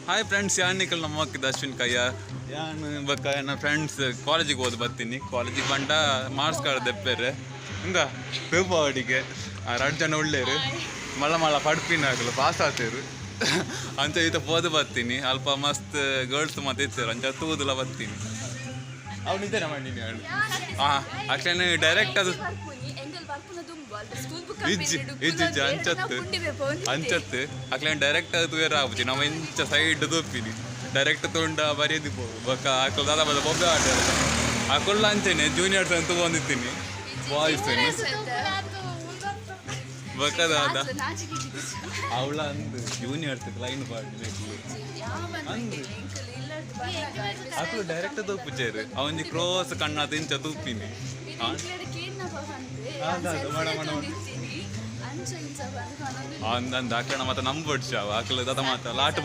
Hi friends, ಯಾನ್ ನಿಕಲ್ ನಮ್ಮ ಅಶ್ವಿನ್ ಕಯ್ಯ. ಯಾನ್ ಬೊಕ್ಕ ಎನ್ನ ಫ್ರೆಂಡ್ಸ್ ಕಾಲೇಜಿಗೆ ಓದ್ ಬರ್ತೀನಿ. ಕಾಲೇಜಿಗೆ ಬಂಡ ಮಾರ್ಕ್ಸ್ ಕಾರ್ಡ್ ದೆಪ್ಪೆರೆ. ಇಂದ ತೂಪಾವಡಿಗೆ ರಡ್ಡ್ ಜನ ಉಳ್ಳೇರು. ಮಲ್ಲ ಮಲ್ಲ ಪಡ್ಪಿನಾಗಲು ಪಾಸ್ ಆತೇರು. ಅಂಚ ಈತ ಪೋದು ಬರ್ತೀನಿ. ಅಲ್ಪ ಮಸ್ತ್ ಗರ್ಲ್ಸ್ ಮತ್ತೆ ಇತ್ತೇರು. ಅಂಚ ತೂದುಲ ಬರ್ತೀನಿ. ಅವ್ನು ಇದ್ದೇನೆ ಮಾಡಿನಿ ಅವಳು. ಹಾಂ, ಅಕ್ಲೇನು ಡೈರೆಕ್ಟ್ ಅದು ಇಜ್ಜಿ ಇಜ್ಜಿ ಇಜ್ಜಿ, ಅಂಚತ್ತು ಅಂಚತ್ತು. ಅಕ್ಲೇನು ಡೈರೆಕ್ಟ್ ಅದು ತೂಯರ ಆಪುಜಿ. ನಮ್ಮ ಇಂಚ ಸೈಡ್ ತೂಪಿನಿ. ಡೈರೆಕ್ಟ್ ತುಂಡ ಬರಿಯದಿ ಬೊಕ್ಕ ಅಕ್ಲು ದಾದ ಬದ ಬೊಬ್ಬೆ ಆಟ. ಅಕುಲ್ಲ ಅಂಚೆನೆ ಜೂನಿಯರ್ಸ್ ಅಂತ ಬಂದಿತ್ತೀನಿ, ಬಾಯ್ಸ್ ಬೊಕ್ಕ ದಾದ ಅವಳ ಅಂದು ಜೂನಿಯರ್ಸ್ ಲೈನ್ ಪಾಡ್ಬೇಕು ಅಂದು. ಅಕ್ಲು ಡೈರೆಕ್ಟ್ ತೂಪುಜೇರು. ಅವೊಂಜಿ ಕ್ರೋಸ್ ಕಣ್ಣ ಇಂಚ ತೂಪಿನಿ. ಅಂದಂದು ಆಕಳ ಮತ್ತೆ ನಂಬೊಡ್ಚ ಅವ. ಆಕಳ ದದ ಮಾತ ಲಾಟ್.